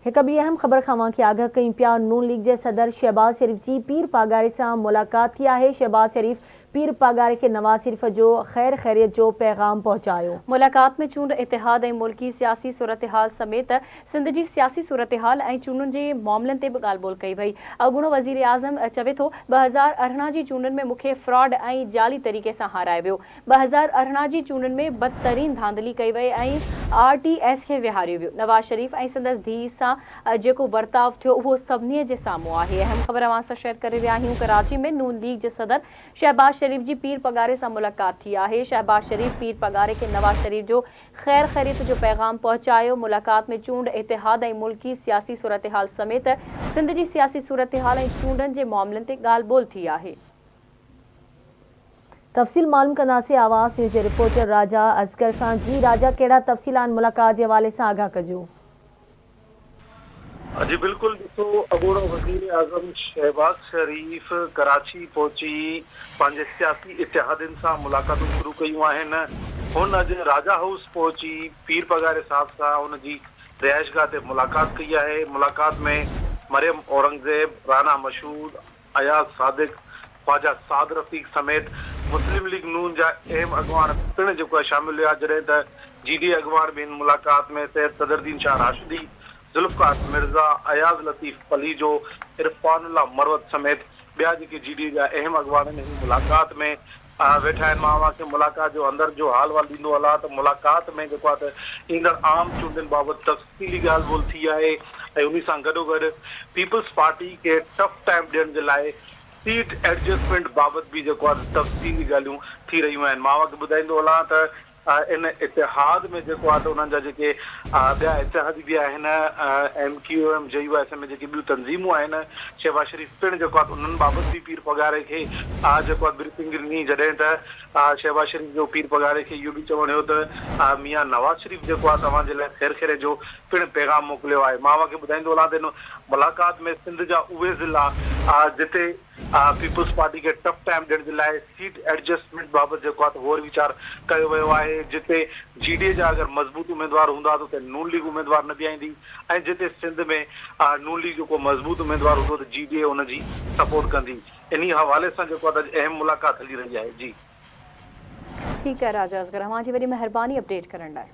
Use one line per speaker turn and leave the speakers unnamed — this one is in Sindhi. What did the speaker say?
هڪ ٻي اهم خبر کان اوهان کي آگاهه ڪيون پيا، نون ليگ جي صدر شهباز شريف جي پير پاڳاري سان ملاقات ٿي آهي، شهباز شريف پير پاڳاري کي نواز شريف جو خير خيريت جو پيغام پهچايو.
ملاقات ۾ چونڊ اتحاد ۽ ملڪي سياسي صورتحال سميت سنڌ جي سياسي صورتحال ۽ چونڊن جي معاملن تي به ڳالهه ٻولهه ڪئي وئي. اڳوڻو وزيراعظم چوي ٿو 2018 جي چونڊن ۾ مون کي فراڊ ۽ جعلي طريقي سان هارايو ويو، 2018 جي چونڊن ۾ بدترين ڌانڌلي ڪئي وئي ۽ آر ٽي ايس کي ويهاريو ويو، نواز شريف ۽ سندس ڌيء سان جيڪو ورتاء ٿيو اهو سڀني جي سامهون آهي. اهم خبر اوهان سان شيئر ڪري رهيا آهيون ڪراچي ۾ نون ليگ جي صدر شهباز شريف جي پير پڳاري سان ملاقات ٿي آهي، شهباز شريف پير پڳاري کي نواز شريف جو خير خيريت جو پيغام پهچايو، ملاقات ۾ چونڊ اتحاد ۽ ملڪي سياسي صورتحال سميت سنڌ جي سياسي صورتحال ۽ چونڊن جي معاملن تي ڳالهه ٻولهه ٿي آهي.
تفصيل معلوم ڪنداسين آواز نيوز جي رپورٽر راجا اصغر کان جي راجا ڪهڙا تفصيل آهن ملاقات جي حوالي سان آگاهه ڪجو.
جي بلڪل ڏسو اڳوڻو وزير اعظم شهباز شريف ڪراچي پهچي پنهنجي سياسي اتحادين سان ملاقاتون شروع ڪيون آهن هن اڄ راجا هائوس پهچي پير پڳاري صاحب سان ان جي رهائشگاهه تي ملاقات ڪئي آهي ملاقات ۾ مريم اورنگزيب رانا مشهود اياز صادق، خواجه سعد رفيق سميت مسلم ليگ نون جا اهم اڳواڻ پڻ جيڪو آهي شامل هيا جڏهن ته جي ڊي اي اڳواڻ به هن ملاقات ۾ سيد صدرالدين شاهه راشدي، ذوالفقار مرزا، اياز لطيف پليجو، عرفان الله مروت سميت ٻيا جيڪي جي ڊي اي جا اهم اڳواڻ آهن هن ملاقات ۾ ويٺا آهن مان اوهان کي ملاقات جو اندر جو حال وال ڏيندو هلان ته ملاقات ۾ جيڪو آهي ته ايندڙ عام چونڊن بابت تفصيلي ڳالهه ٻولهه ٿي آهي ۽ انهي سان گڏوگڏ پيپلز پارٽي کي ٽف ٽائيم ڏيڻ جي لاء سيٽ ايڊجسٽمينٽ بابت به جيڪو آهي ته تفصيلي ڳالهيون ٿي رهيون آهن مان اوهان کي ٻڌائيندو هلان ته ان اتحاد ۾ جيڪو آهي ته انهن جا جيڪي ٻيا اتحادي به آهن M Q M, J U I سميت جيڪي ٻيون تنظيمون آهن شهباز شريف پڻ جيڪو آهي ته انهن بابت به پير پڳاري کي جيڪو آهي بريفنگ ڏني جڏهن ته شهباز شريف جو پير پڳاري کي اهو به چوڻ هيو ته ميان نواز شريف جيڪو آهي توهان جي لاء خير خيري جو پڻ پيغام موڪليو آهي مان اوهان کي ٻڌائيندو هلان ته ان ملاقات ۾ سنڌ جا اهي ضلعا جتي پيپلز پارٽي کي ٽف ٽائيم ڏيڻ جي لاء سيٽ ايڊجسٽمينٽ بابت جيڪو آهي ته غور ويچار ڪيو ويو آهي جتي جي ڊي اي جا اگر مضبوط اميدوار هوندا ته اتي نون ليگ اميدوار نه بيهائيندي ۽ جتي سنڌ ۾ نون ليگ جو ڪو مضبوط اميدوار هوندو ته جي ڊي اي ان جي سپورٽ ڪندي انهي حوالي سان جيڪو آهي ته اڄ اهم ملاقات هلي رهي آهي جي.
ٺيڪ آهي راجا اصغر اوهان جي وڏي مهرباني اپڊيٽ ڪرڻ لاء.